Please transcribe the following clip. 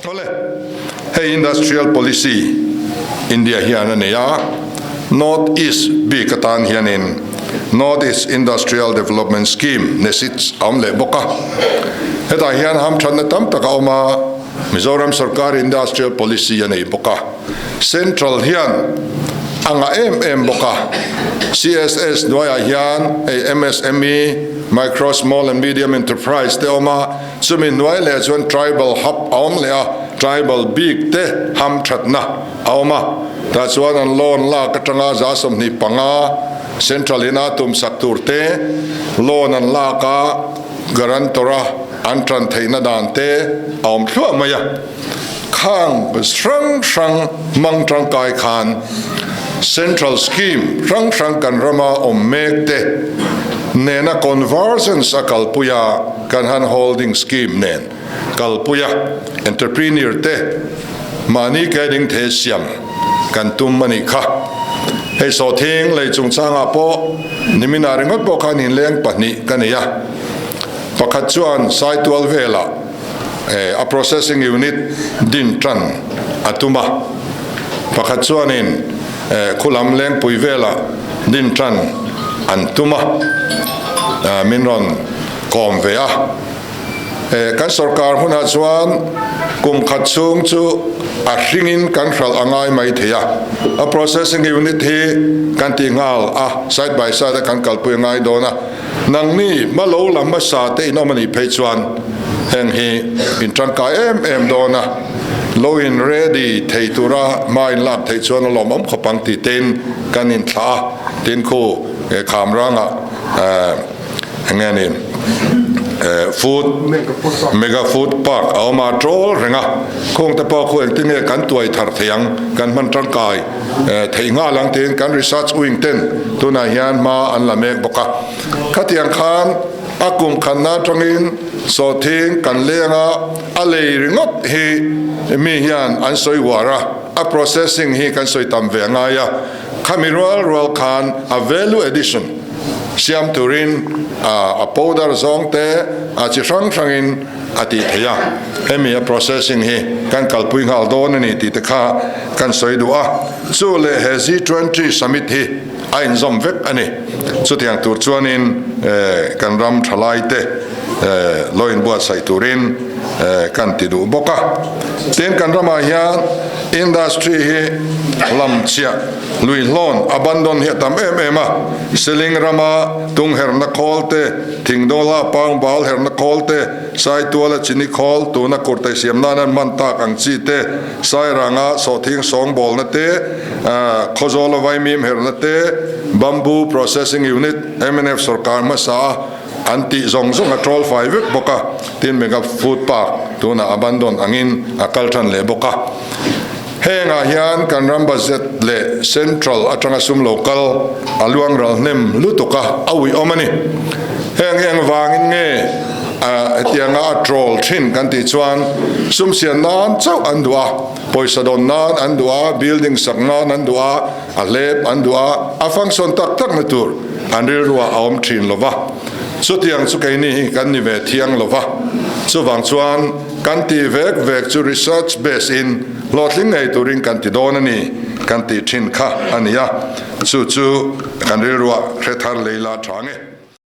Awle, hei Industrial Policy India hian a nei a, North East bik atan hianin North East Industrial Development Scheme, NESIDS, a awm leh bawk a. Hetah hian hamthatna tam tak a awm a, Mizoram sorkar Industrial Policy a nei bawk a, Central hian a ngah em em bawk a. CSS hnuaiah hian hei MSME, Micro, Small and Medium Enterprise, te a awm a, chumi hnuai leh chuan Tribal Hub a awm leh a, Tribal bik te hamthatna a awm a. Tah chuan an loan lak atanga 25 Central in a tumsak tur te loan an lak a, guarantor a an tan theihna dan te a awm thluah mai a. Khang hrang hrang hmang tangkai khan Central Scheme hrang hrang kan rama awm mek te nena convergence a kalpui a, kan han holding scheme nen kalpui a, entrepreneur te mahni ke ding thei siam kan tum a nih kha. Hei sawhthing lei chungchangah pawh niminah ringawt pawh khan inleng pahnih ka nei a, pakhat chuan Saitual velah a processing unit din tan a tum a, pakhat chuanin khulam lengpui velah din tan an tum a, min rawn kawm ve a. Kan sorkar hunah chuan kum khat chhung chu a hringin kan hralh a ngai mai thei a, a processing unit hi kan ti nghal a, side by side a kan kalpui a ngai dawn a. Nangni hma lo la hmasa te in awm a nih phei chuan heng hi in tangkai em em dawn a, lo in ready thei tura hma in lak theih chuan a lawmawm khawp ang tih tein kan in thlah a, tin khu kham rangah eng nge ni food mega food park a awm a tawl reng a, khung te pawh khu engtin nge kan tuai thar thei ang, kan hman tangkai Theih nghal ang tiin kan research wing ten tunah hian hma an la mek bawk a. Khatiang khan a kum khanna atangin sawhthing kan leng a, a lei ringawt hi mi hian an sawi uar a, a processing hi kan sawi tam ve a ngai a. Khami rual rual khan a value addition siam turin a powder zawng te a chi hrang hrangin a tih theih a, hemi a processing hi kan kalpui nghal dawn a ni tih te kha kan sawi duh a, chu leh he G20 summit hi a inzawm vek a ni. Chutiang tur chuanin kan ram thalai te lo inbuatsaih turin kan ti duh bawk a. Tin, kan ramah hian industry hi lam chiah lui hlawn abandon hi a tam em em a, Seling rama tungherna khawl te, Thingdawla pangbal herna khawl te, Saituala chini khawl, tuna kurtai siam nan an man tak ang chi te, Sairanga sawhthing sawngbawlna te, Khawzawla vaimim herna te, Bamboo Processing Unit, mnf sorkar hmasa a an tih zawng zawng a troll fai vek bawk a, tin Mega Food Park tunah abandon angin a kal tan leh bawk a. Hengah hian kan ram budget leh central atanga sum lo kal a luang ral hnem lutuk a, a uiawm a ni. Heng hi engvangin nge hetianga a troll thin kan tih chuan sum sian nan chauh an duh a, pawisa dawn nan an duh a, building sak nan an duh a, a hlep an duh a, a function tak tak na tur an rilruah a awm thin lo va. Chutiang chu keini hi kan ni ve thiang lo va, chuvang chuan Kan tih vek vek chu research base in hlawhtling ngei turin kan ti dawn a ni kan tih thin kha a ni a, chu chu kan rilruah hre thar lei la tha nge.